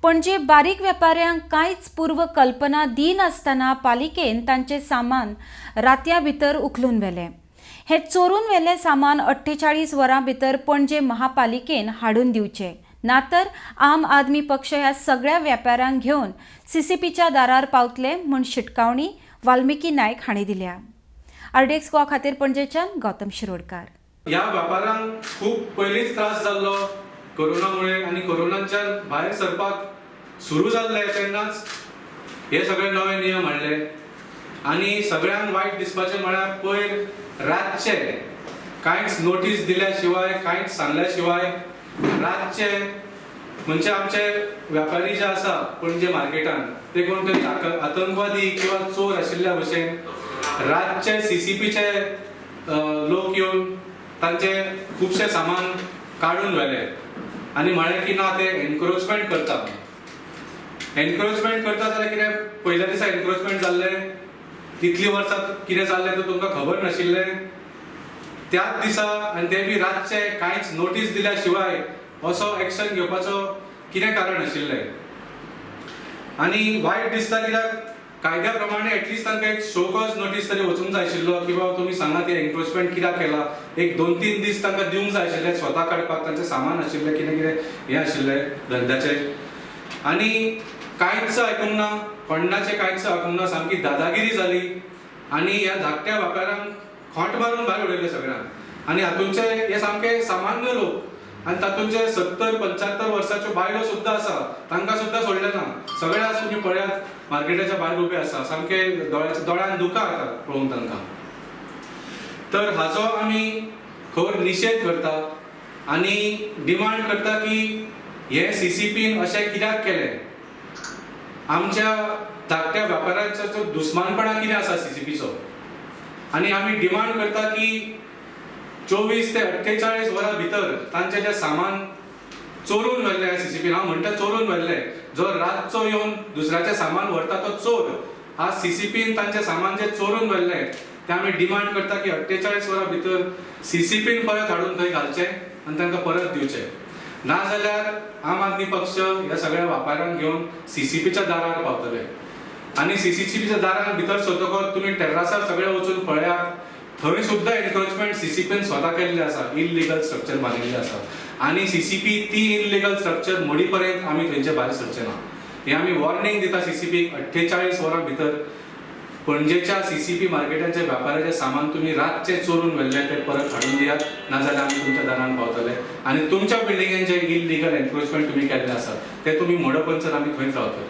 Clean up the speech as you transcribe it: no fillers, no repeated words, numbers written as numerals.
पणजे बारीक वेपाऱ्यांक कांयच पूर्व कल्पना दिनासतना पालिकेन तांचें सामान रातयां भितर उखलून व्हेलें. हें चोरून व्हेल्लें सामान 48 वरां भितर पणजे महापालिकेन हाडून दिवचें, नातर आम आदमी पक्ष ह्या सगळ्या वेपाऱ्यांक घेवन सीसीपीच्या दारार पावतले म्हूण शिटकावणी वाल्मिकी नायक हांणी दिल्या. आरडीएक्स गोवा खातीर पणजेच्यान गौतम शिरोडकार. ह्या व्यापाऱ्यांक खूब पयलींच त्रास जाल्लो कोरोनामुळे आनी कोरोनाच्यान भायर सरपाक सुरू जाल्ले तेन्नाच हे सगळे नवे नियम हाडले. आनी सगळ्यांक वायट दिसपाचें म्हळ्यार पयर रातचे कांयच नोटीस दिल्या शिवाय, कांयच सांगल्या शिवाय रातचे म्हणजे आमचे व्यापारी जे आसा पणजे मार्केटान ते कोण तरी आतंकवादी किंवा चोर आशिल्ल्या भशेन रातचे सीसीपीचे लोक येवन तांचे खुबशे सामान काडून व्हेले आनी म्हळें की ना, ते एनक्रोचमेंट करता. एनक्रोचमेंट करता जाल्यार कितें पयल्या दिसा एनक्रोचमेंट जाल्लें? तितलीं वर्सां कितें जाल्लें तें तुमकां खबर नाशिल्लें? त्याच दिसा आनी ते बी रातचे कांयच नोटीस दिल्या शिवाय असो एक्शन घेवपाचो कितें कारण आशिल्लें? आनी वायट दिसता कित्याक कायद्या प्रमाणे एटलिस्ट तांकां एक शो कॉज नोटीस तरी वचूंक जाय आशिल्लो की बाबा तुमी सांगा ते एनक्रोचमेंट कित्याक केला. एक 2-3 दीस तांकां दिवंक जाय आशिल्ले स्वता काडपाक, तांचें सामान आशिल्लें, कितें कितें हें आशिल्लें धंद्याचें. आनी कांयच आयकूंक ना, कोणाचें कांयच आयकूंक ना, सामकी दादागिरी जाली आनी ह्या धाकट्या व्यापाऱ्यांक खोंट मारून भायर उडयले सगळ्यांक. आनी हातूंचे हे सामके सामान्य लोक आनी तातूंचे 70-75 वर्साच्यो बायलो सुद्दां आसा, तांकां सुद्दां सोडलें ना. सगळे आज तुमी पळयात मार्केटाच्या भायर उबे आसा, सामके दोळ्यान दुकां येतात पळोवन तांकां. तर हाजो आमी खर निशेध करता आनी डिमांड करता की हे सीसीपीन अशें कित्याक केलें? आमच्या धाकट्या व्यापाऱ्यांचो जो दुस्मानपणा कितें आसा सीसीपीचो? आनी आमी डिमांड करता की 24 ते 48 वरां भितर तांचें जें सामान चोरून व्हेल्लें सीसीपीन, हांव म्हणटा चोरून व्हेल्लें, जो रातचो येवन दुसऱ्याचें सामान व्हरता तो चोर. आज सीसीपीन तांचें सामान जें चोरून व्हेल्लें तें आमी डिमांड करता की 48 वरां भितर सीसीपीन परत हाडून थंय घालचें आनी तांकां परत दिवचें. नाजाल्यार आम आदमी पक्ष ह्या सगळ्या व्यापाऱ्यांक घेवन सीसीपीच्या दारार पावतले. आनी सीसीपीच्या दारान भितर सरतकच तुमी टेर्रासार सगळे वचून पळयात, थंय सुद्दां एनक्रोचमेंट सीसीपीन स्वता केल्लें आसा, इल्लिगल स्ट्रक्चर बांदिल्लें आसा. आनी सीसीपी ती इल्लिगल स्ट्रक्चर मोडी पर्यंत आमी थंयचे भायर सरचे ना. हें आमी वॉर्निंग दिता सीसीपीक, 48 वरां भितर पणजेच्या सीसीपी मार्केटांचे व्यापाऱ्याचें सामान तुमी रातचें चोरून व्हेल्लें तें परत हाडून दियात, नाजाल्यार आमी तुमच्या दारान पावतले आनी तुमच्या बिल्डिंगेन जे इल्लिगल एनक्रोचमेंट तुमी केल्लें आसा तें तुमी मोडपंचर आमी थंयच रावतले.